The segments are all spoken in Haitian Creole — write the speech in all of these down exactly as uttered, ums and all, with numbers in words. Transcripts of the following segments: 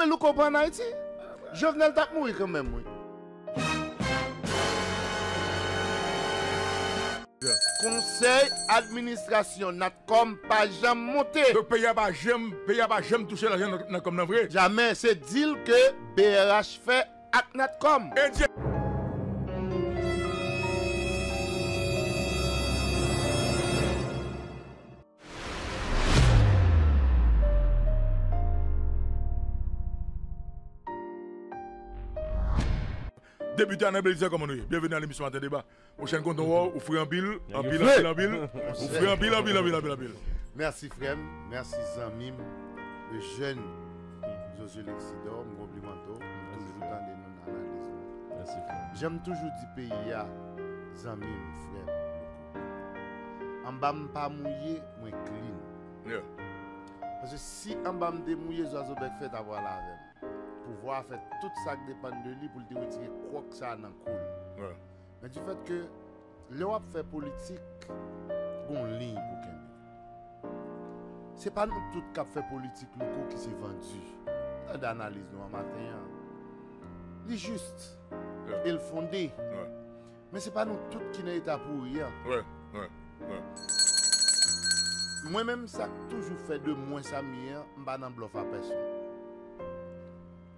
Louko pa ann Ayiti. Jovenel t ap mouri kanmenm, wi. Konsèy administrasyon Natcom pa janm monte. Donk peyi a pa janm, peyi a pa janm touche lajan Natcom nan vre? Jamè, se deal ke B R H fè ak Natcom. E di- Depite Arnel Belizaire, kòman nou ye? Byenveni nan lemisyon Maten Deba. Monchè, m kontan wè w, ou fre anpil, anpil, anpil, anpil. Ou fre anpil, anpil, anpil, anpil, anpil. Mèsi, frè m. Mèsi, zanmi m. Le jeune Josué Lexidor, m konplimante w. M toujou tande nou nan analiz nou. Mèsi, frè m. Jan m toujou di peyi a, zanmi m, frè m, Louko. Anba m pa mouye, mwen clean. Yeah. Paske si anba m te mouye, Zwazo Bèk Fè t ap pral avè m. Pouvwa a fè tout sa k depann de li pou l te retire kwòk sa a nan kou l. Wè. Men difèt ke lè w ap fè politik, gon liy pou kenbe. Se pa nou tout k ap fè politik, Louko, ki se vandi. Tande analiz nou an maten an. Li jis. Wè. E l fonde. Wè. Men se pa nou tout ki nan eta pouri an. Wè, wè, wè. Mwen menm, sa k toujou fè de mwen sa m ye an, m pa nan blòf a pèsonn.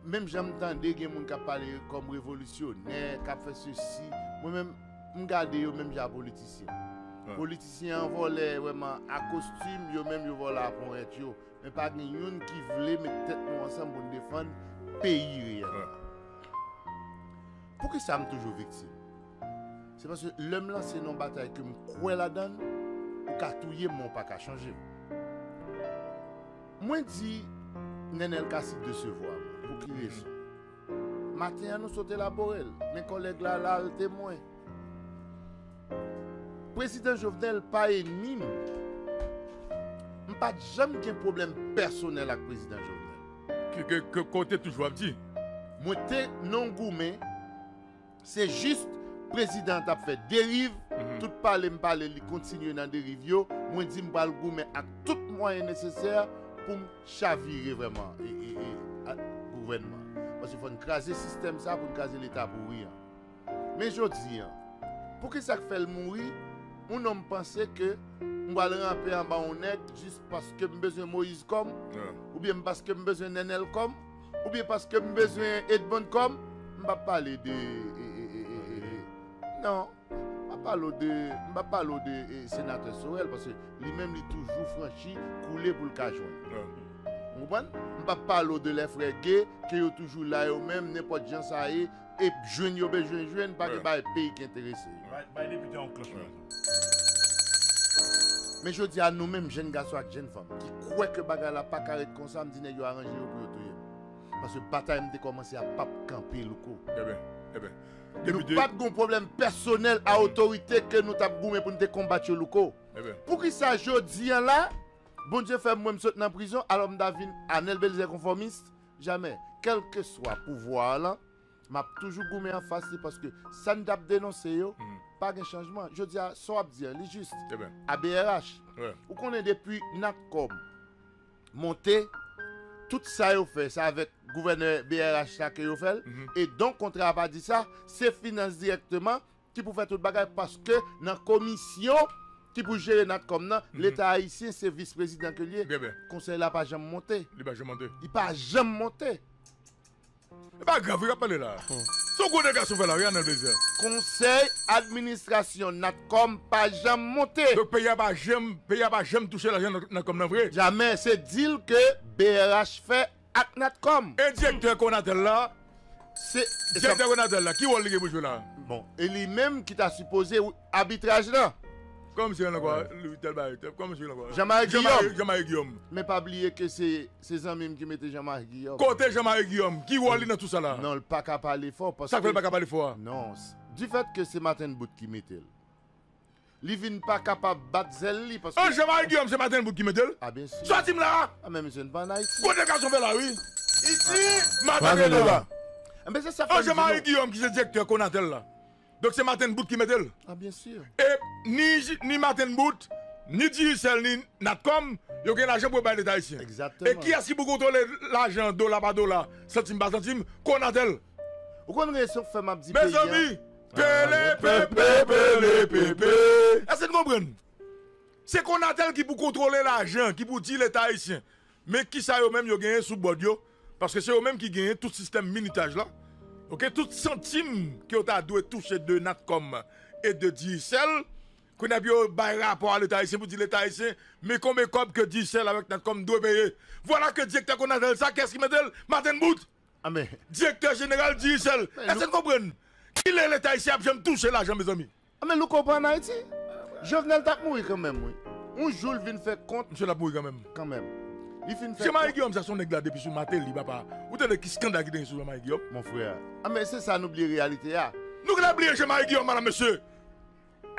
Menm jan m tande gen moun k ap pale kòm revolisyonè, k ap fè sesi, mwen menm, m gade yo menm jan a politisyen. Wè. Politisyen an vòlè, vrèman, a kostim, yo menm yo vòlè a ponyèt yo. Men pa gen youn ki vle met tèt nou ansanm pou n defann peyi reyèlman. Wè. Poukisa m toujou viktim? Se paske lè m lanse nan yon batay ke m kwè ladan l, ou ka touye m, men w pa ka chanje m. Mwen di Nenel Cassy desevwa mwen. Pou ki rezon? Maten an, nou sot elabore l, men kòlèg la la al temwen. Prezidan Jovenel pa enmi m. M pa t janm gen pwoblèm pèsonèl ak Prezidan Jovenel. Ke, ke, ke, ke w te toujou ap di. Mwen te nan goumen, se jis prezidan an t ap fè deriv, mhm, tout pale m pale, li kontinye nan deriv yo. Mwen di m pral goumen ak tout mwayen nesesè pou m chavire vrèman e, e, e, a, gouvènman. Paske fò n kraze sistèm sa pou n kraze leta pouri an. Men jodi an, poukisa k fè l mouri? Yon nonm panse ke m pral ranpe anba yon nèg jis paske m bezwen Moïse kòm, yeah, oubyen paske m bezwen Nenel kòm, oubyen paske m bezwen Edmonde kòm. M p ap pale de, e, e, e, e, e, e, non, m p ap pale w de, m p ap pale w de, e, senatè Sorel, paske li menm li toujou franchi, koule pou l ka jwenn. Yeah. Ou konprann? M p ap pale w de lè frè Gay, ke yo toujou la yo menm, nenpòt jan sa ye, e jwenn yo bezwen jwenn, pa gen bagay peyi ki enterese yo. Bay, bay depite a yon klòch nan zòn. Men jodi a, nou menm, jèn gason ak jèn fanm, ki kwè ke bagay la pa ka ret konsa, m di nèg yo aranje yo pou yo touye m. Paske batay m te kòmanse a p ap kanpe, Louko. Eben, eben. Nou pa t gon pwoblèm pèsonèl a otorite ke nou t ap goumen pou n te konbat yo, Louko. Eben. Poukisa jodi a la, Bondye fè m wè m sot nan prizon, alò m ta vin Arnel Belizaire konfòmis? Jamè. Kèlkeswa pouvwa a lan, m ap toujou goumen anfas li paske sa n t ap denonse yo, mhm, pa gen chanjman. Jodi a, sa w ap di a, li jis. Eben. A B R H. Wi. Ou konnen depi Natcom monte, tout sa yo fè, se avèk gouvènè B R H la ke yo fè l. Mhm. E donk, kontra a pa di sa, se finans dirèkteman ki pou fè tout bagay, paske nan komisyon ki pou jere Natcom nan, mhm, Leta ayisyen se vis prezidan ke l ye. Byen, byen. Konsèy la pa janm monte. Li pa janm monte. Li pa janm monte. E pa grav, wi, k ap pale la. Hmm. Se yon gwo dega sou fè la, wi, Arnel Belizaire. Konsèy administrasyon Natcom pa janm monte. Donk peyi a pa janm, peyi a pa janm touche lajan Nat-, Natcom nan vre? Jamè, se deal ke B R H fè ak Natcom. E direktè Conatel la? Se direktè Conatel la, ki wòl li gen pou jwe la? Bon, e li menm ki ta sipoze abitraj lan. Kòman misye rele ankò? Wi. Louis Telbay, kòman misye rele ankò? Jean-Marie Guillaume. Jean-Marie, Jean-Marie Guillaume. Men pa bliye ke se, se zanmi m ki mete Jean-Marie Guillaume. Kote Jean-Marie Guillaume? Ki wòl li nan tout sa la? Non, l pa ka pale fò paske... Sa k fè l pa ka pale fò a? Non, s-, difèt ke se Martin Boot ki mete l. Li vin pa kapab bat zèl li paske... Oh, Jean-Marie Guillaume, se Martin Boot ki mete l? A, byen si. Sòti m la! A, men misye n pa ann Ayiti. Kote gason fè la, wi. Isi! Maten Deba. Enben, se sa k fè m di nou. Oh, Jean-Marie Guillaume ki se direktè Conatel la. Donk se Martin Boot ki mete l? A, byen si. E ni, ni Martin Boot, Ni Digicel, ni Natcom, yo gen lajan pou yo bay Leta ayisyen. Egzakteman. E kiyès ki pou kontwole lajan, dola pa dola, santim pa santim? Conatel. Ou konn rezon k fè m ap di peyi a? Mezanmi, pele pepe, pele pepe. Èske n konprann? Se Conatel ki pou kontwole lajan, ki pou di Leta ayisyen. Men kisa yo menm yo genyen sou bòd yo? Paske se yo menm ki genyen tout sistèm minutaj la. Oke, tout santim ke yo ta dwe touche de Natcom e de Digicel. Kounye a pou yo bay rapò a Leta ayisyen pou di Leta ayisyen, men konbyen kòb ke Digicel avèk Natcom dwe peye. Vwala ke direktè Conatel sa, kiyès ki mete l? Martin Boot. Direktè jeneral Digicel. Èske n konprann? Kilè Leta ayisyen ap janm touche lajan, mezanmi? Anben, Louko, pa ann Ayiti. Jovenel t ap mouri kanmenm, wi. Yon jou l vin fè kont. Misye t ap mouri kanmenm. Kanmenm. Li fin fè Jean-Marie Guillaume, sa se yon nèg la depi sou Martelly, papa. Ou tande ki eskandal ki te gen sou Jean-Marie Guillaume? Mon frè. Anben, se sa, nou bliye reyalite a. Nou genlè bliye Jean-Marie Guillaume, madam, mesye.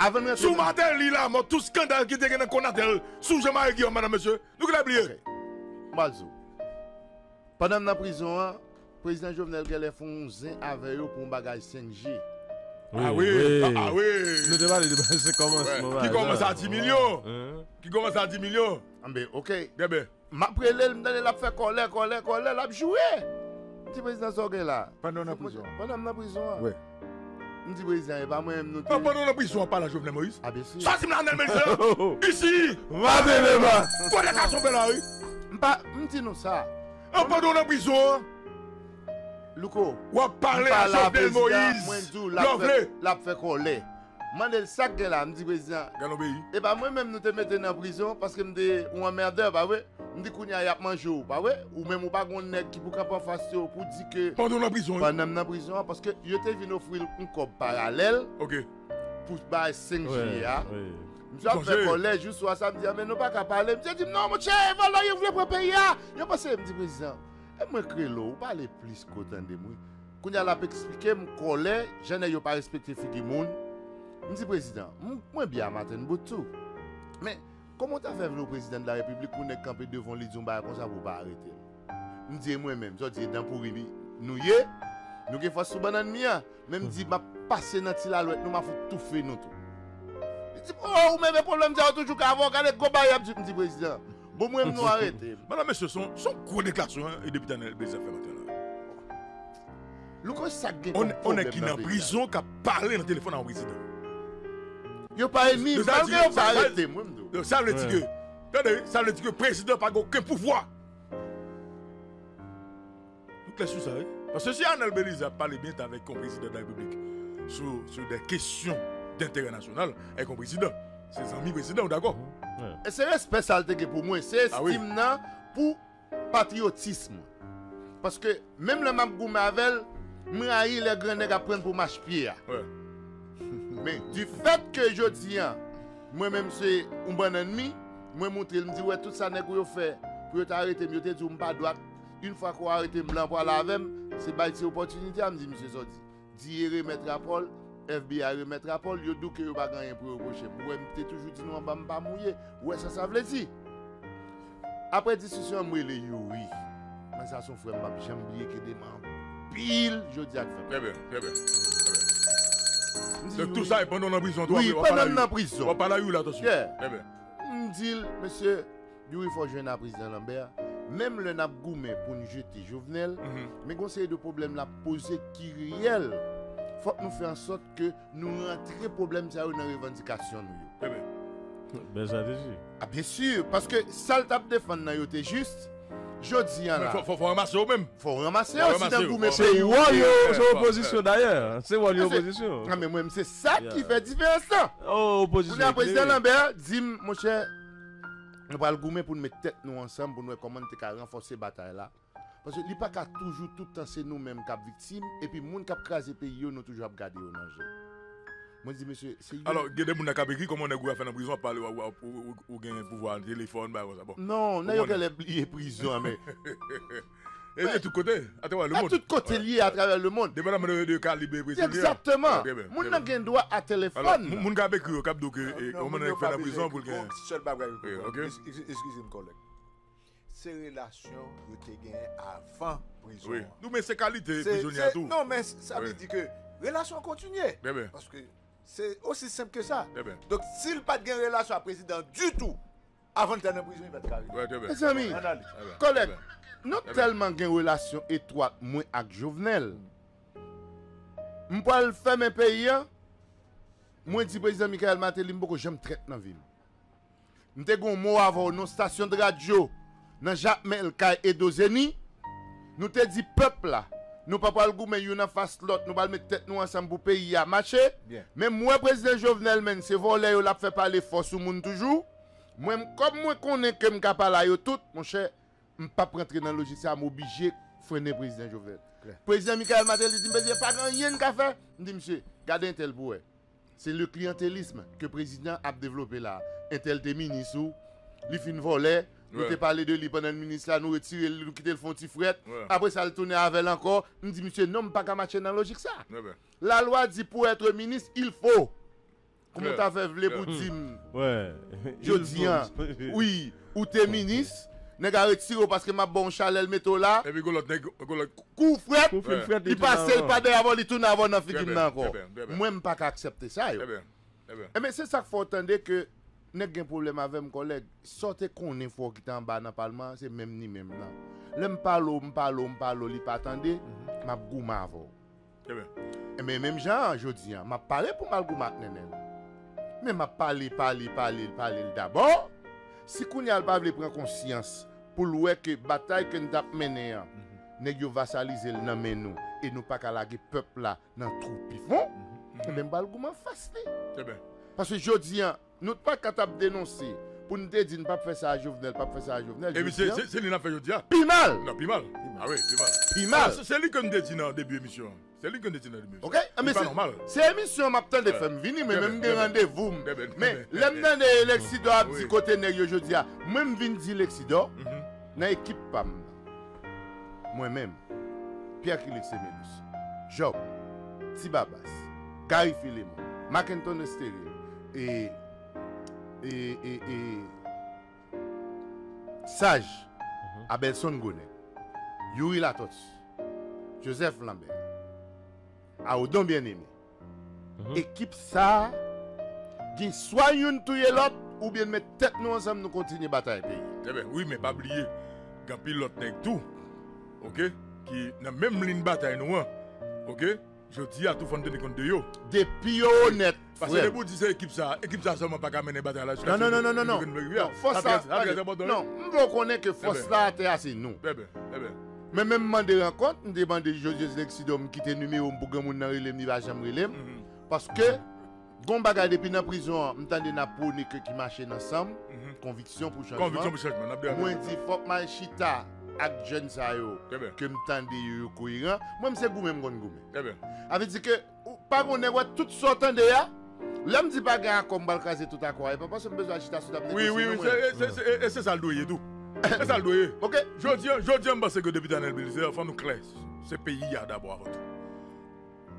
Avan n rantre sou Martelly, lamò, tout eskandal ki te gen nan Conatel sou Jean-Marie Guillaume, madam, mesye. Nou genlè bliye. Ok. M pral di w. Pandan m nan prizon an, prezidan Jovenel genlè fè yon zen avè yo pou yon bagay senk G. Ah wi, ah wi. Nou te pale de bagay, se kòmanse. Ki kòmanse a dis milyon. Ki kòmanse a dis milyon. Anben, ok. Byen, byen. M ap rele l, m tande l ap fè kòlè, kòlè, kòlè, l ap joure. M di, "Prezidan, sa w gen la?" Pandan w nan prizon an. Pandan m nan prizon an. Wi. M di, "Prezidan, e pa mwen menm nou te..." Non, pandan w nan prizon an, pale a Jovenel Moïse. A, byen si. Sòti m la, Arnel Moïse la. Isi. Maten deba. Kòlè gason fè la, wi. M pa, m di nou sa. An, pandan w nan prizon an. Louko, w ap pale a Jovenel Moïse. Mwen di w, l ap fè, l ap fè kòlè. Mande l sa k gen la, m di, "Prezidan, gade yon peyi, e pa mwen menm nou te mete nan prizon paske m te yon anmèdè, pa vre?" M di, "Kounye a, y ap manje w, pa vre? Ou menm, ou pa gon nèg ki pou kanpe anfas yo pou di ke..." Pandan w nan prizon, wi. Pandan m nan prizon an, paske yo te vin ofri l yon kòb paralèl, ok, pou bay senk G a. Wi, wi. Misye ap fè kòlè jou swa sa, m di, "A, men nou pa ka pale." Misye di m, "Non, monchè, e vòlò yo vle pran peyi a. Yo panse," m di, "Prezidan, e mwen krelo, ou pale plis ke w tande m, wi." Kounye a l ap eksplike m kòlè, jan nèg yo pa respekte figi moun. M di, "Prezidan, m, mwen byen a Martin Boot tou. Men, kòman w ta fè vle w prezidan de la repiblik pou nèg kanpe devan w, li di yon bagay konsa pou w pa arete l?" M di, "E mwen menm, sa w di, e dan pouri nou ye? Nou gen fòs sou bannann mi an?" Men m di, "M ap pase nan ti lalwèt nou, m a fout toufe nou tou." Li di, "O, ou menm e pwoblèm sa yo toujou ka avè w, gade gwo bagay y ap di." M di, "Prezidan, bon, mwen menm nou arete m." Madanm, mesye, se yon, se yon gwo deklarasyon, en, e depite Arnel Belizaire fè maten la. Louko, sa k gen kòm pwoblèm nan peyi a? On nèg ki nan prizon k ap pale nan telefòn a yon prezidan. Yo pa ènmi, malgre yo pa arete m, wi, m di w. Sa vle di ke, tande, sa vle di ke prezidan pa gen okenn pouvwa. Nou klè sou sa, wi. Paske si Arnel Belizaire ap pale byen avèk yon prezidan de la repiblik sou, sou de kesyon denterè nasyonal, avèk yon prezidan, se zanmi prezidan, ou dakò? E se respè sa l te gen pou mwen, se estim nan pou patriyotis mwen. Paske menm lè m ap goumen avè l, m rayi lè gran nèg ap pran l pou machpye a. Men, di fèt ke jodi a, mwen menm se yon bannann mi, mwen montre l, m di, "Wè, tout sa nèg ou yo fè pou yo ta arete m, yo te di w m pa dwat. Yon fwa ke w arete m, blan pral avè m, se bay ti opòtinite a." M di, "Misye, sa w di?" Di e remèt rapò l, F B I remèt rapò l, yo di w ke yo pa gen anyen pou yo repwoche m. Ou wè, m te toujou di nou anba m pa mouye. Ou wè sa sa vle di? Apre diskisyon an, m rele Youri. Mwen sa se yon frè m, m p ap janm bliye, k ede m anpil jodi a k fè. Trè byen, trè byen, trè byen. M di Youri. Donk, tou sa e pandan w nan prizon tou, wi, w ap pale a Youri. Pandan m nan prizon. W ap pale a Youri la, attention. Yeah. Trè byen. M di l, "Mesye, Youri, fò w jwenn a prezidan Lambert. Menm lè n ap goumen pou n jete Jovenel, men gon seri de pwoblèm l ap poze ki reyèl. Fòk nou fè an sòt ke nou rantre pwoblèm sa yo nan revandikasyon nou yo." Trè byen. Bèl estrateji. A, byen si, paske sa l t ap defann nan yo te jis. Jodi a la. Fò, fò, fò w ranmase yo menm. Fò w ranmase yo, si w nan goumen peyi w. Se wòl yo, se opozisyon dayè. Se wòl yo, opozisyon. Nan men mwen, se sa ki fè diferans lan. Kounye a, prezidan Lambert di m, "Monchè, nou pral goumen pou n met tèt nou ansanm, pou n wè kòman n te ka ranfòse batay la." Paske li pa ka toujou tout tan se nou menm k ap viktim, epi moun k ap kraze peyi yo, nou toujou ap gade yo nan je. Mwen di, "Mesye, se yo." Alò, gen de moun nan k ap ekri, "Kòman nèg ou a fè nan prizon ap pale, w, w, w, w, ou gen pouvwa nan telefòn, bagay konsa." Bon. Non, nèg yo genlè bliye prizon an, men. E li tout kote, atravè le mond. A tout kote li ye, atravè le mond. Depandaman de, de kalib prizon li a. Egzakteman. Moun nan gen dwa a telefòn. Alò, moun, moun k ap ekri yo, k ap di w ke, e, kòman nèg fè nan prizon pou l gen. Sèl bagay yo konprann. Eskize m, kòlèg. Se relasyon yo te genyen avan prizon an. Wi. Nou, men se kalite prizonye a tou. Non, men sa vle di ke relasyon an kontinye. Byen, byen. Paske Se osi senp ke sa. Donk, si l pa t gen relasyon ak prezidan an ditou, avan l ta nan prizon, li pa t ka rive. Mezanmi, kòlèg, nou tèlman gen relasyon etwat, mwen ak Jovenel. M pral fèmen peyi a, mwen di prezidan Michael Martelly, m poko janm trèt nan vi m. M te gen yon mo avè w nan stasyon de radyo, nan Jakmèl, kay Edo Zeni. Nou te di pèp la, nou pa pral goumen youn anfas lòt, nou pral met tèt nou ansanm pou peyi a mache. Men m wè prezidan Jovenel, menm se vòlè yo l ap fè pale fò sou moun toujou. Mwen, kòm mwen konnen ke m ka pale a yo tout, monchè, m p ap rantre nan lojik sa, m oblije frennen prezidan Jovenel. Prezidan Michael Martelly di m, "Prezidan, pa gen anyen n ka fè." M di, "Misye, gade entèl pou wè." Se le clientélisme ke prezidan ap devlope la. Entèl te minis ou, li fin vòlè, nou te pale de li pandan l minis la, nou retire l, nou kite l fè yon ti frèt. Apre sa, l tounen avè l ankò. M di, "Misye, non, m pa ka mache nan lojik sa." Lalwa di, pour être ministre, il faut. Kòman w ta fè vle pou di m jodi a, wi, ou te minis, nèg a retire w paske m ap ba w yon chalè, l mete w la. Epi gon lòt nèg, gon lòt kou frèt, li pase, li pa dèyè avè w, li tounen avè w nan figi m nan ankò. Mwen, m pa ka aksepte sa yo. Ebyen, se sa k fè w tande ke nèg gen pwoblèm avè m, kòlèg. Sa w te konnen fò w kite anba nan palman an, se menm ni menm nan. Lè m pale w, m pale w, m pale w, li pa tande, m ap goumen avè w. Ebyen, menm jan an, jodi a, m ap pale pou m al goumen ak Nènèl. Men m ap pale, pale, pale, pale l dabò. Si kounye a l pa vle pran konsyans pou l wè ke batay ke n t ap mennen an, nèg yo vasalize l nan men nou, e nou pa ka lage pèp la nan twou pi fon, ebyen, m pral goumen anfas li. Paske jodi a, nou t pa ka t ap denonse pou n te di n p ap fè sa a Jovenel, p ap fè sa a Jovenel. Epi se, se, se li n ap fè jodi a. Pi mal. Non, pi mal. Ah wi, pi mal. Pi mal. Se, se li ke n te di nan debi emisyon an. Se li ke n te di nan debi emisyon an. Oke? Li pa nòmal. Se emisyon m ap tande fè m vini, men menm m gen randevou m. Men lè m tande Lexidor ap di kote nèg yo jodi a, mwen m vin di Lexidor, nan ekip pa m nan. Mwen menm, Pierre Kilix Emilus, Job, Ti Babas, Gary Philemon, Marc Anthony Estéril, e, e, e, e, Saj, Abelson Gonèg, Youri Latortue, Joseph Lambert, Aodon Bien-Aimé. Ekip sa a, gen swa youn touye lòt, oubyen n met tèt nou ansanm, nou kontinye batay peyi. Trè byen, wi, men pa bliye, gen anpil lòt nèg tou, oke, ki nan menm liy batay nou an, oke, jodi a tou fò n teni kont de yo. Depi yo onèt, frè m. Paske depi w di se ekip sa, ekip sa sèlman pa ka mennen batay la jiska non, non, non, non, non, non. Non, fòs la, non, m vle w konnen ke fòs la atè a se nou. Trè byen, trè byen. Men menm mande rankont, m te mande José Lexidor, m kite nimewo m pou granmoun nan rele m, li pa janm rele m. Paske, gon bagay depi nan prizon an, m tande n ap pwone ke ki mache nan san m, konviksyon pou chanjman. Konviksyon pou chanjman, n ap de a. Mwen di, fòk m al chita ak jèn sa yo, ke m tande yo, yo koyeran. Mwen, m se goumen m konn goumen. Trè byen. Sa vle di ke, ou pa gon nèg wè tout sa w tande a. Lè m di pa gen akò, m pral kraze tout akò a. E pa paske m bezwen al chita sou tab negosye non, mwen. Wi, wi, wi, se, se, se, e, e se sa l dwe ye tou. E sa l dwe ye. Oke. Jodi a, jodi a, m panse ke depi Daniel Belizaire, fò nou klè. Se peyi a dabò avan tou.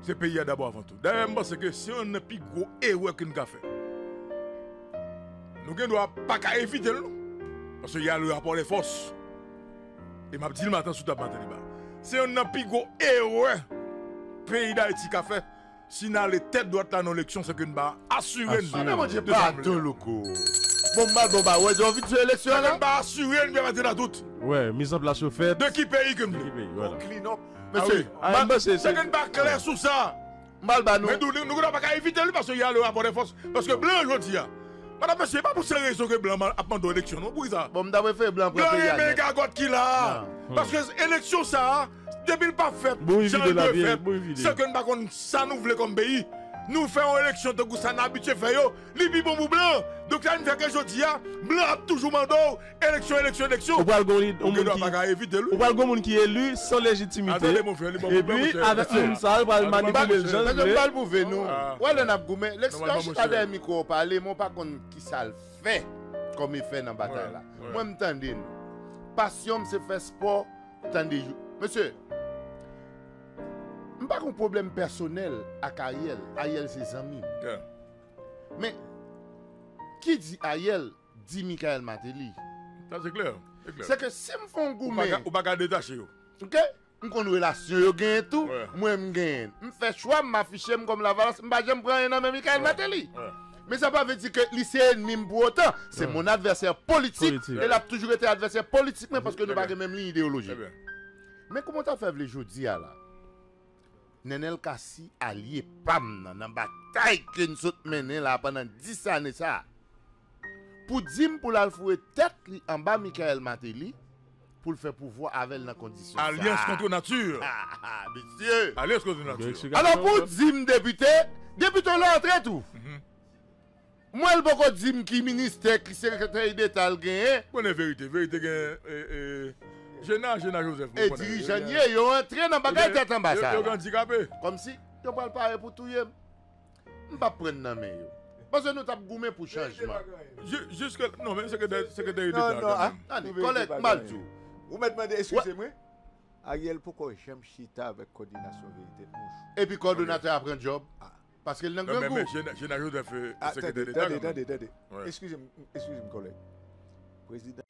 Se peyi a dabò avan tou. Dayè, m panse ke se youn nan pi gwo erè ke n ka fè. Nou gen dwa pa ka evite l, non. Paske y a le rapò de fòs. E m ap di l maten sou tab maten deba. Se youn nan pi gwo erè peyi Dayiti ka fè. Si n ale tèt dwat la nan eleksyon, se ke n pa asire n de sa nou ye. Bon, m ba, bon, ba, wè, yo vin sou eleksyon an la. Se ke n pa asire n pèmèt la tout. Wè, mizanplas yo fèt. De ki peyi ke n vle? De ki peyi, vwala. Mesye, se ke n pa klè sou sa. M ba l ba nou. Men nou, nou, nou pa ka evite li paske y a le rapò de fòs. Paske blan jodi a. Madanm, mesye, pa pou se rezon ke blan ap mande w eleksyon, non, pou ki sa? Bon, m ta prefere blan pran peyi a nèt. Blan renmen gagòt ki la a. Paske eleksyon sa a, depi l pa fèt, jan l dwe fèt, se ke n pa konn sa nou vle kòm peyi. Nou fè yon eleksyon tankou sa n abitye fè yo, li pi bon pou blan. Donk, sa vin fè ke jodi a, blan ap toujou mande w eleksyon, eleksyon, eleksyon. Ou pral gon li, ou gen dwa pa ka evite l, wi. Ou pral gon moun ki eli san lejitimite. Epi, avèk moun sa, yo pral manipile l jan yo vle. M pral pwouve nou. Wè, lè n ap goumen, Lexidor chita dèyè mikwo w pale, men w pa konn ki sa l fè kòm efè nan batay la. Mwen, m tande nou. Pasyon m se fè spò, tande jou. Mesye, m pa gon pwoblèm pèsonèl ak Ariel. Ariel se zanmi m. Men, ki di Ariel, di Michael Martelly. Sa se klè, se klè. Se ke si m fè yon goumen. Ou pa ka, ou pa ka detache yo. Oke? M konn relasyon yo genyen tou. Mwen, m genyen. M fè chwa, m afiche m kòm Lavalas, m pa janm pran anyen nan men Michael Martelly. Men sa pa vle di ke li se ènmi m pou otan. Se mon advèsè politik, e l ap toujou rete advèsè politik mwen paske nou pa gen menm liy ideyolojik. Men kòman w ta fè vle jodi a la? Nenel Cassy alye pa m nan, nan batay ke n sot mennen la pandan dis ane sa a, pou di m pou l al foure tèt li anba Michael Martelly pou l fè pouvwa avè l nan kondisyon sa a. Alyans contre nature. Mesye. Alyans contre nature. Alò pou w di m depite, depite w la antre tou. M wè l poko di m ki ministè, ki sekreteri deta l genyen. Konnen verite, verite gen e, e, Jena, Jena Joseph. E dirijan ye, yo antre nan bagay tèt anba sa. Yo andikape. Kòmsi yo pral pare pou touye m. M p ap pran nan men yo. Paske nou t ap goumen pou chanjman. Jiske, non, men sekretè, sekretè deta kanmenm. Tande, kòlèg, m al di w. Ou mèt mande eskize mwen. Ariel poko janm chita avèk kòdinasyon verite yon jou. Epi kòdonatè a pran djòb. Paske l nan grangou. Jena Joseph, sekretè deta kanmenm. Tande, tande, tande. Eskize m, eskize m, kòlèg. Prezidan